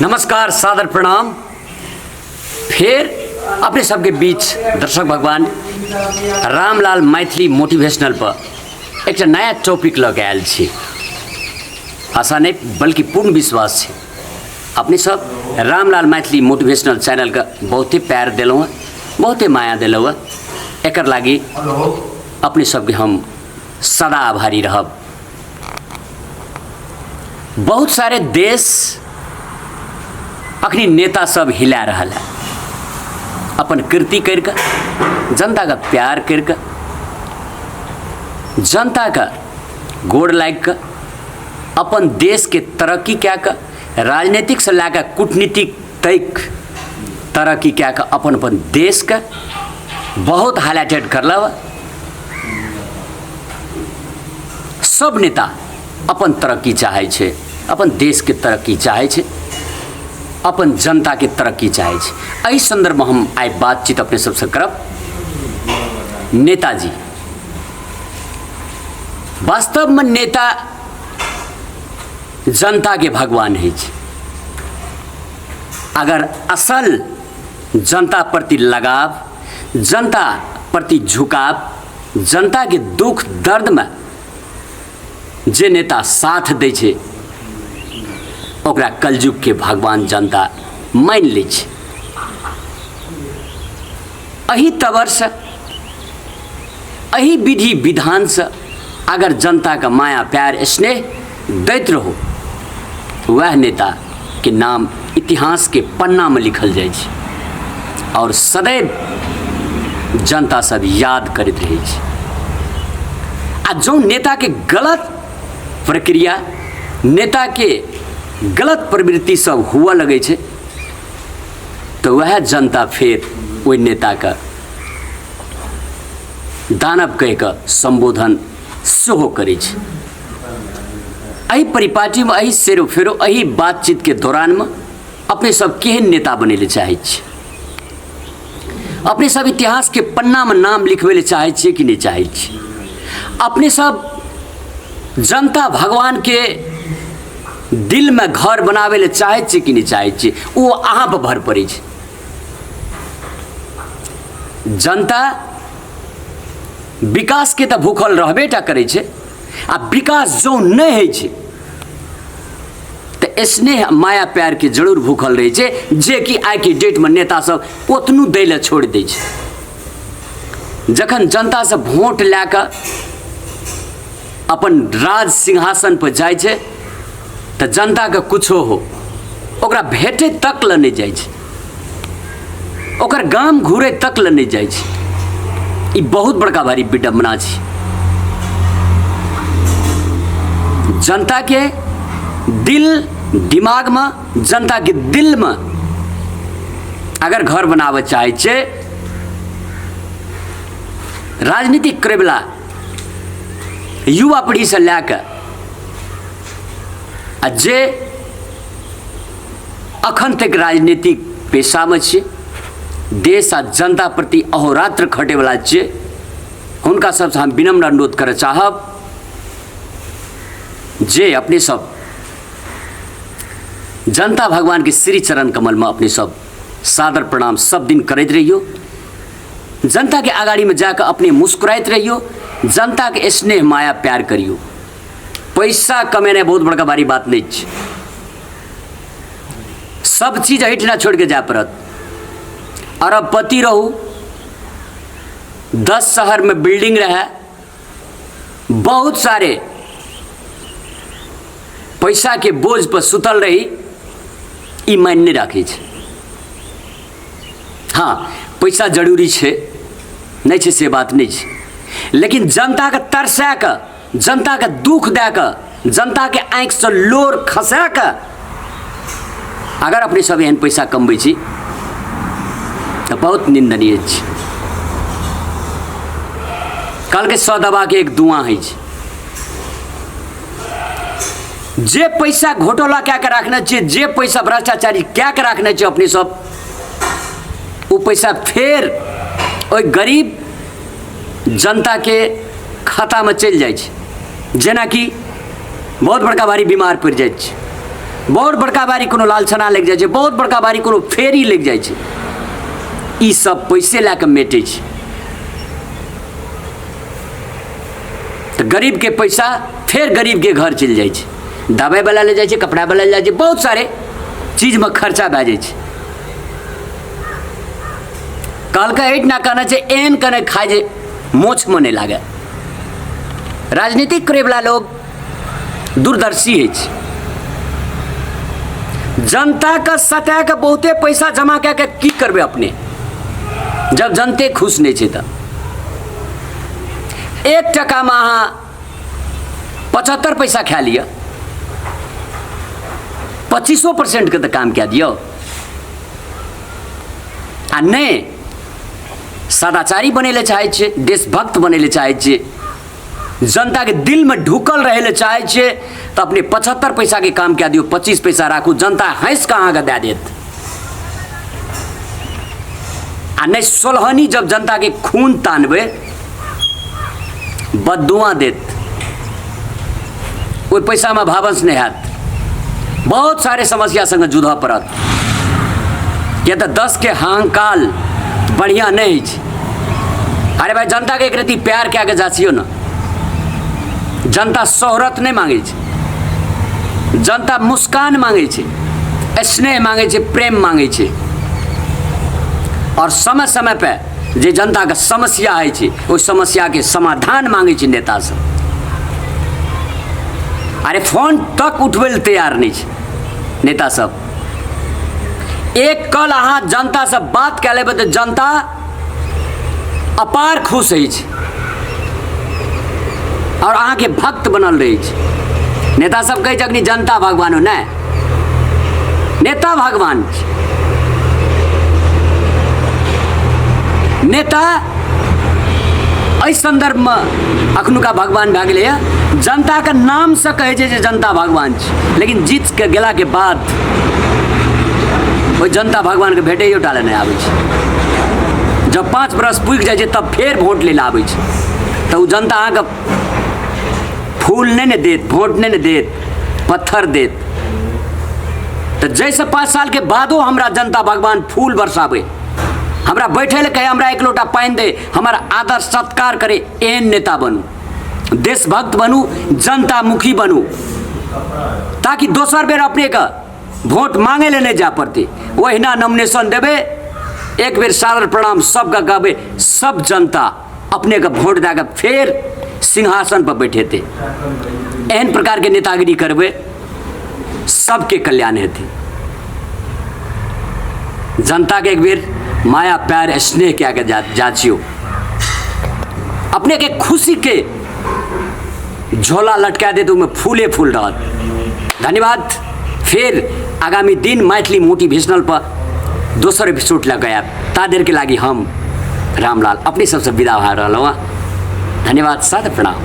नमस्कार, सादर प्रणाम। फेर अपने सबके बीच दर्शक भगवान रामलाल मैथिली मोटिवेशनल पर एकटा नया टॉपिक लऽ के आयल छी। आशा नहि बल्कि पूर्ण विश्वास छै अपने सब रामलाल मैथिली मोटिवेशनल चैनलके बहुते प्यार देलहुँ हँ, बहुते माया देलहुँ हँ। एकर लागि अपने सबके हम सदा आभारी रहब। बहुत सारे देश अखनी नेता सब हिला रहल है अपन कृति करिके, जनता का प्यार करिके, जनता का गोड़ लागि के, अपन देश के तरक्की कए के, राजनीतिक से लए के कूटनीतिक तक तरक्की कए के अपन अपन देश के बहुत हाईलाइटेड करलक। सब नेता अपन तरक्की चाहै छै, अपन देशके तरक्की चाहै छै, अपन जनताके तरक्की चाहै छै। एहि सन्दर्भमे हम आइ बातचीत अपने सबसँ करब। नेताजी वास्तवमे नेता जनताके भगवान होइ छै। अगर असल जनता प्रति लगाव, जनता प्रति झुकाव, जनताके दुख दर्दमे जे नेता साथ दै छै ओकरा कलयुगके भगवान जनता मानि लै छै। एहि तबरसँ, एहि विधि विधानसँ अगर जनताके माया प्यार स्नेह दैत रहू, वएह नेताके नाम इतिहासके पन्नामे लिखल जाइ छै आओर सदैव जनता सब याद करैत रहै छै। आ जँ नेताके गलत प्रक्रिया, नेताके गलत प्रवृत्ति सब हुअ लगै छै तऽ वएह जनता फेर ओहि नेताके दानव कहि कऽ सम्बोधन सेहो करै छै। एहि परिपाटीमे, एहि सेरो फेरो, एहि बातचीतके दौरानमे अपने सब केहन नेता बनै लए चाहै छी? अपने सब इतिहासके पन्नामे नाम लिखबै लए चाहै छियै कि नहि चाहै छियै? अपने सब जनता भगवानके दिलमे घर बनाबै लए चाहै छियै कि नहि चाहै छियै? ओ अहाँ पर भर पड़ै छै। जनता विकासके तऽ भूखल रहबे टा करै छै, आ विकास जँ नहि होइ छै तऽ स्नेह माया प्यारके जरूर भूखल रहै छै, जेकि आइके डेटमे नेता सब ओतनू दै लए छोड़ि दै छै। जखन जनतासँ वोट लए कऽ अपन राज सिंहासन पर जाइ छै तऽ जनताके कुछो हो ओकरा भेटै तक लए नहि जाइ छै, ओकर गाम घुरै तक लए नहि जाइ छै। ई बहुत बड़का भारी विडम्बना छै। जनताके दिल दिमागमे, जनताके दिलमे अगर घर बनाबऽ चाहै छै राजनीतिक करैवला युवा पीढ़ीसँ लए कऽ आ जे अखन तक राजनीतिक पेशामे छियै, देश आ जनता प्रति अहोरात्र खटैवला छियै, हुनका सबसँ हम विनम्र अनुरोध करऽ चाहब जे अपने सब जनता भगवानके श्री चरण कमलमे अपने सब सादर प्रणाम सब दिन करैत रहियौ। जनताके अगाड़ीमे जाकऽ अपने मुस्कुराइत रहियौ, जनताके स्नेह माया प्यार करियौ। पैसा कमेनाइ बहुत बड़का भारी बात नहि छै, सब चीज एहिठिना छोड़िके जाय पड़त। अरबपति रहू, 10 शहरमे बिल्डिंग रहए, बहुत सारे पैसाके बोझ पर सुतल रही, ई मानि नहि राखै छै। हँ, पैसा जरूरी छै, नहि छै से बात नहि छै, लेकिन जनताके तरसा कऽ, जनताके दुख दए कऽ, जनताके आँखिसँ लोर खसा कऽ अगर अपने सब एहन पैसा कमबै छी तऽ बहुत निन्दनीय छै। कहलकै 100 दबाके एक दुआँ होइ छै। जे पैसा घोटाला कए कऽ राखने छियै, जे पैसा भ्रष्टाचारी कए कऽ राखने छियै अपने सब, ओ पैसा फेर ओहि गरीब जनताके खातामे चलि जाइ छै। जेनाकि बहुत बड़का भारी बीमार पड़ि जाइ छै, बहुत बड़का बारी कोनो लालछना लागि जाइ छै, बहुत बड़का बारी कोनो फेरी लागि जाइ छै। ई सब पैसे लए कऽ मेटै छै। तऽ गरीबके पैसा फेर गरीबके घर चलि जाइ छै, दबाइवला लए जाइ छै, कपड़ावला लए जाइ छै, बहुत सारे चीजमे खर्चा भए जाइ छै। कहलकै एहिठिना कहने छै एहन कने खाइ जे मोछमे नहि लागै। राजनीतिक करैवला लोक दूरदर्शी होइ छै। जनताके सता कऽ बहुते पैसा जमा कए कऽ की करबै अपने, जब जनते खुश नहि छै। तऽ 1 टकामे अहाँ 75 पैसा खा लिअ, 25% तऽ काम कए दियौ। आ नहि सदाचारी बनै लए चाहै छियै, देशभक्त बनै लए चाहै छियै, जनताके दिलमे ढुकल रहै लए चाहै छियै, तऽ अपने 75 पैसाके काम कए दियौ, 25 पैसा राखू, जनता हँसि कऽ अहाँके दए देत। आ नहि सोलहनी जब जनताके खून तानबै, बददुआ देत, ओहि पैसामे भावंश नहि हैत, बहुत सारे समस्या सङ्गे जूझऽ पड़त। किया तऽ 10 के हांकाल बढ़िआँ नहि होइ छै। अरे भाई, जनताके एक रति प्यार कए कऽ जाचियौ ने। जनता शोहरत नहि मांगै छै, जनता मुस्कान मांगै छै, स्नेह मांगै छै, प्रेम मांगै छै। और समय समय पे जे जनताके समस्या होइ छै, ओहि समस्याके समाधान मांगै छै नेता सब। अरे फोन तक उठबै लए तैयार नहि छै नेता सब। एक कल अहाँ जनतासँ बात कए लेबै तऽ जनता अपार खुश होइ छै आओर अहाँके भक्त बनल रहै छै। नेता सब कहै छै अखनी जनता भगवान हो, नहि, नेता भगवान छै। नेता एहि सन्दर्भमे अखनुका भगवान भए गेलैए। जनताके नामसँ कहै छै जे जनता भगवान छै, लेकिन जीत के गेलाके बाद ओहि जनता भगवानके भेटैयो टा लए नहि आबै छै। जब 5 बरस पुगि जाइ छै तब फेर वोट लै लए आबै छै, तऽ ओ जनता अहाँके फूल नहि ने देत, वोट नहि ने देत, पत्थर देत। तऽ जाहिसँ 5 सालके बादो हमरा जनता भगवान फूल बरसाबै, हमरा बैठे लए कहै, हमरा एक लोटा पानि दे, हमर आदर सत्कार करे, एहन नेता बनू, देशभक्त बनू, जनतामुखी बनू, ताकि दोसर बेर अपनेके वोट मांगे लए नहि जाय पड़तै। ओहिना नॉमिनेशन देबै, एक बेर सादर प्रणाम सबके कहबै, सब जनता अपनेके वोट दए कऽ फेर सिंहासन पर बैठेतै। एहन प्रकारके नेतागिरी करबै, सबके कल्याण हेतै। जनताके एक बेर माया प्यार स्नेह कए कऽ जाचियौ, अपनेके खुशीके झोला लटका देत, ओहिमे फूले फूल रहत। धन्यवाद। फेर आगामी दिन मैथिली मोटिवेशनल पर दोसर एपिसोड लऽ कऽ आयब। ता देरके लागि हम रामलाल अपने सबसँ विदा भए रहलहुँ हँ। धन्यवाद, सादर प्रणाम।